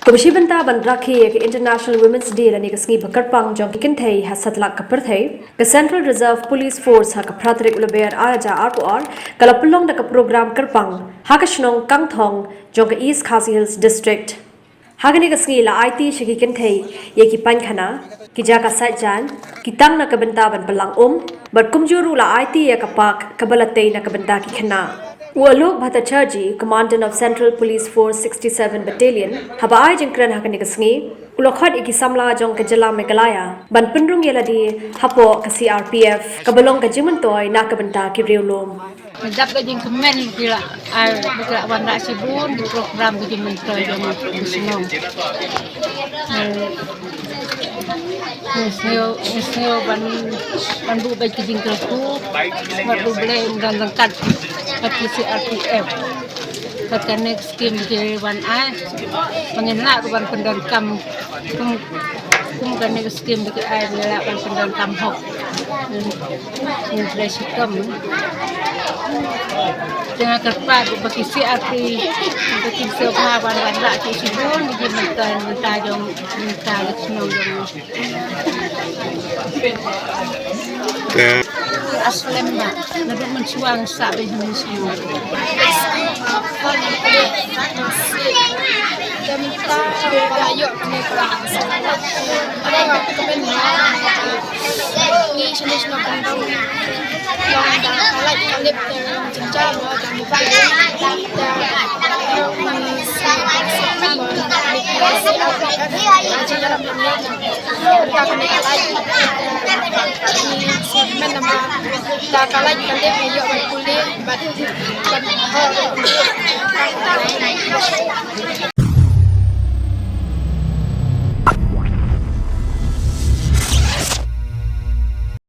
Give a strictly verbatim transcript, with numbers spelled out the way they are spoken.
Kaba shi bynta ban rakhe ïa ka International Women's Day lane ka sngi ba kyrpang jong ki kynthei ha satlak ka pyrthei, ka Central Reserve Police Force ha ka phra tarik u Lber ar hajar arphew ar ka la pynlong da ka program kyrpang ha ka shnong Kangthong jong ka East Khasi Hills District. Ha kane ka sngi la aiti sha ki kynthei ïa ki painkhana, ki jaka sait jaiñ, ki tang na ka bynta ban pynlang um, bad kumjuh ruh la aiti ïa ka park kaba la tei na ka bynta ki khynnah. U Alok Bhattacharjee, Commandant of Central Police Force sixty-seven Battalion, haba ai jingkren ha kane ka sngi, u la khot ïa ki samla jong ka jylla Meghalaya ban pynrung ïa lade hapoh ka C R P F kaba long ka jingmyntoi na ka bynta ki riewlum. Nga dap ka jingkmen ki la ai, ki la wanrah shibun ki program ka jingmyntoi jong ka shnong. Nga sngew, nga sngew ban, ban buh beit ka jingkyrkhu bad U Blei un don ryngkat bad ki C R P F. Bad kane ka skim ki wan ai, ba ngin lah ruh ban pyndonkam kum, kum kane ka skim ba ki ai, ngin lah ban pyndonkam hok. Ngin, ngin trei shitom. Te nga kyrpad ba ki C R P, ba ki sngewbha ban wanrah ki shibun, ki mynta, mynta jong, mynta ka shnong jong. Te. Aslem ba, naduh mynshuwa nga sah ba ha mynshuwa.